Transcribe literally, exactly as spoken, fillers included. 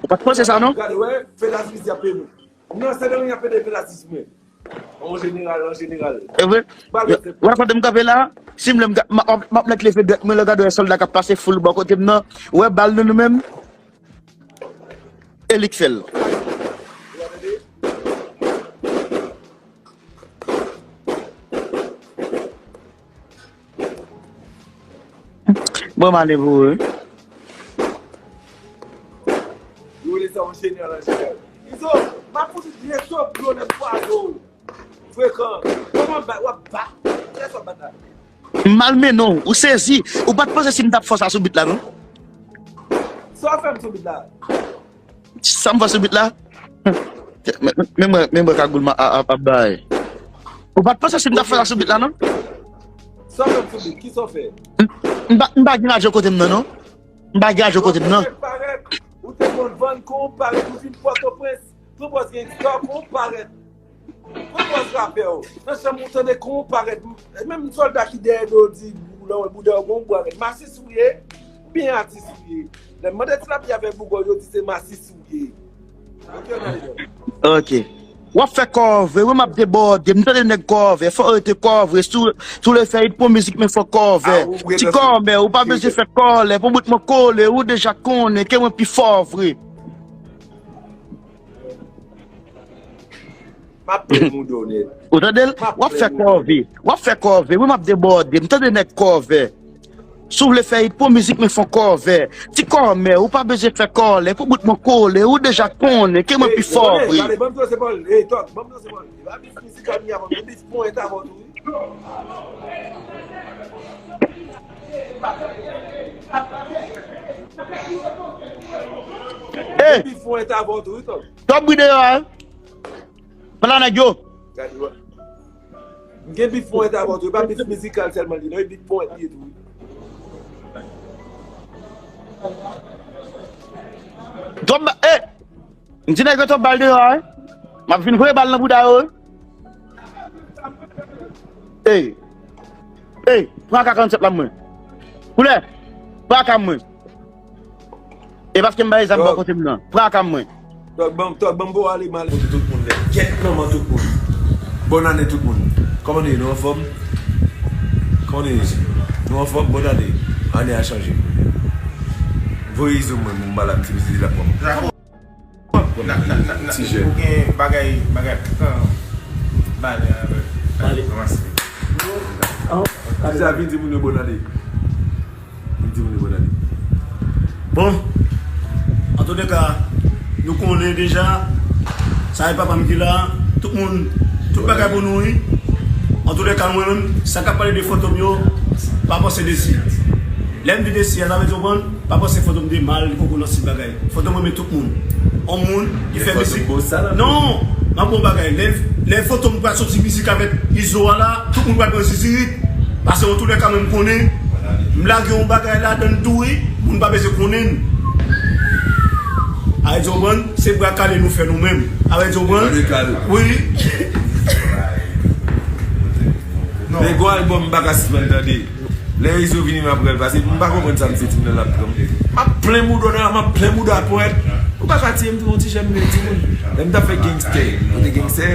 Ou pa t panse sa, non? Gade, wè, Fedasisi ap peye nou. Non, se nan y ap pede Fedasisi mwen. An jeneral, an jeneral. E vre? Ba l se. Wè, kote m kanpe la, si m lè m ga- m ap- m ap nèk leve dwèt mwen, lè gade wè sòlda k ap pase foul bò kote m nan. Wè, bal nan nou menm. E li k fè l. Bon, m ale pou ou, wi. Yo rele sa yon jeneral an jeneral. Izo, m ap fout ou byen sou blo nèg pwazo. Frekan. Kòman w ap bat? Kiyès w ap bat la? M malmennen w, ou sezi. Ou pa t panse si m t ap fè sa sou bit la, non? Sa w fè m sou bit la? Sa m fè sou bit la? Men, men, men mwen, men mwen kagoul ma ap, ap bay. Ou pa t panse si m t ap fè sa sou bit la, non? Sa w fè m sou bit? Kisa w fè? M, m pa, m pa gen radyo kote m nan, non. M pa gen radyo kote m nan. Ou te parèt, ou te konn vann kon w parèt, ou vin Pòtoprens, Pòtoprens gangsta kon w parèt. Pòtoprens rapè w. Nan chanm ou tande kon w parèt. Menm sòlda ki dèyè do w di, ou nan bouda w gon bwa rèd. Masis ou ye, oubyen atis ou ye? Lè m mande tilapli avèk bougò, yo di se masis ou ye. Ok, nan. Ok. W ap fè kòve, wi, m ap debòde, m tande nèg kòve, fò rete kòve, sou, sou le fè it pou mizik, men fò kòve. Ti kòmè, ou pa bezwen fè kòlè, pou bout mwen kole, ou deja konnen ke mwen pi fò vre. M ap plen mouda w nèt. Ou tande l? W ap fè kòve, w ap fè kòve, wi, m ap debòde, m tande nèg kòve. Si w vle fè it pou mizik, men fon kòve. Ti kòmè, ou pa bezwen fè kòlè, pou bout mwen kole, ou deja konnen ke mwen pi fò vre. Gade, ban m danse bòl. Ey, Tòg, ban m danse bòl. E pa bif mizikal m ye avè w, men bif ponyèt avè w tou, wi. Ey! Bif ponyèt avè w tou, wi, Tòg. Tòg bri deyò a, wi. Pran nèg yo. Gade, wè. M gen bif ponyèt avè w tou. E pa bif mizikal sèlman li, non. E bif ponyèt li ye tou, wi. Twòp ba-, eh! M di nèg yo twòp bal deyò a, wi. M ap vin voye bal nan bouda yo, wi. Ey! Ey! Pran ak karannsenk la mwen. Koulè! Pran ak mwen. E paske m bay zam bò kote m nan. Pran ak mwen. Tòg ban m, Tòg ban m bo ale, m ale. Kote tout moun nèt. Kèt manman tout moun. Bòn ane tout moun. Kòman nou ye? Nou anfòm? Kòman nou ye? Nou anfòm? Bòn ane. Ane a chanje. Voye Izo mwen, m ba l a m ti vizite la pran. Ti jèn. Ou gen bagay, bagay, ah, bale avèk, bale, ranse. Deja vin di moun yo bòn ane. Vin di moun yo bòn ane. Bon, antoulèka, nou konnen deja, sa e papa m ki la, tout moun, tout bagay pou nou, wi. Antoulèka, mwen menm, sa k ap pale de fantom yo, pa panse desi. Lè m di desi a, sa vle di w konprann? Pa panse fantom de mal, li poko nan si bagay. Fantom renmen tout moun. On moun ki fè mizik. Non! M ap bon bagay. Lè, lè fantom pral soti mizik avèk Izo a la, tout moun pral pran zizirit. Paske antoulèka mwen m konnen. M lage yon bagay ladann tou wi. Moun pa bezwen konnen. Avè di w konprann, se bra kale nou fè nou menm. Avè di w konprann? Wi. Men gon albòm m pa ka sispann tande. Lè Izo vini m ap pran l pase, m pa konprann sa m santi m nan l ap pran m. M ap plen mouda w nan, m ap plen mouda ponyèt. Ou pa ka tiye m tou yon ti jèn men timoun. Lè m t ap fè gangstè, kote gangstè,